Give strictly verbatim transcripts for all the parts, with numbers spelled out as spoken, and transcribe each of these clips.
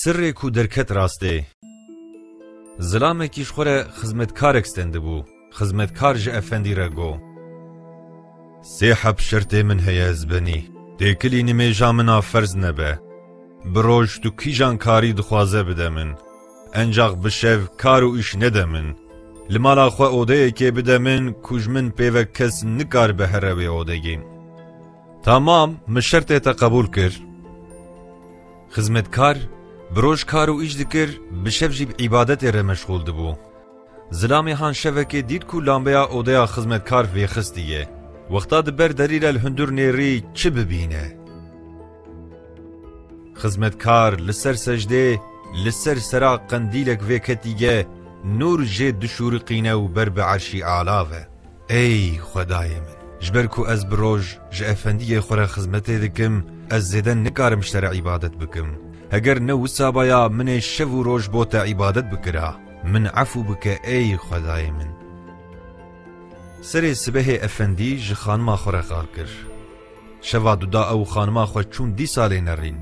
Sirrê ku derket rastê. Zilamekî ji xwe re xizmetkarek stendibû. Xizmetkar ji efendî re got, "Sê heb şertê min heye ez benî. Têkilî nimêja min a ferz nebe. Bi roj tu kîjan karî dixwaze bide min. Encax bi şev kar û îş nede min. Li mala xwe odeyekê bide min ku ji min pê ve kes nikaribe here wê odeyê." "Tamam, min şertê te qebûl kir." Xizmetkar bi roj kar û îş dikir, bi şev jî bi îbadetê re meşxûl dibû. Zilamê han şevekê dît ku lambeya odeya xizmetkar vêxistiye. Wexta di ber derî re li hundir nêrî çi bibîne? Xizmetkar li ser secdê, li ser sera qendîlek vêketîge, nûr jê dişûriqîne û ber bi erşî ala ve. Ey Xwedayê min, ji ber ku ez bi roj ji efendiyê xwe re xizmetê dikim, ez zêde nikarim ji te re îbadet bikim. Heger ne wisa baya, min ê şev û roj bo te îbadet bikira. Min efû bike ey Xwedayê min. Serê sibehê efendî ji xanima xwe re qal kir. Şeva duda ew û xanima xwe çûn dîsa lê nerîn.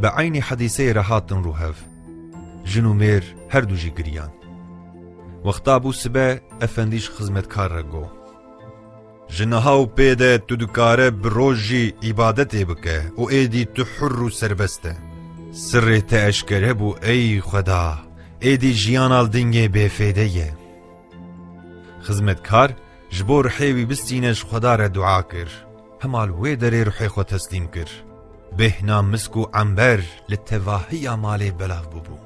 Bi eynî hedîseyê re hatin rû hev. Jin û mêr her du jî giriyan. Wexta bû sibe, efendî ji xizmetkar re got, "Ji niha û pê de tu dikare bi roj jî îbadetê bike û êdî tu hur û serbest e. Sirrê te eşkere bû ey Xweda, êdî jiyana li dingê bêfêde ye." Xizmetkar ji bo rihê wî bistîne ji Xweda re dua kir. Hema li wê derê rihê xwe teslîm kir. Bêhna misk û ember li tevahiya malê belav bûbû.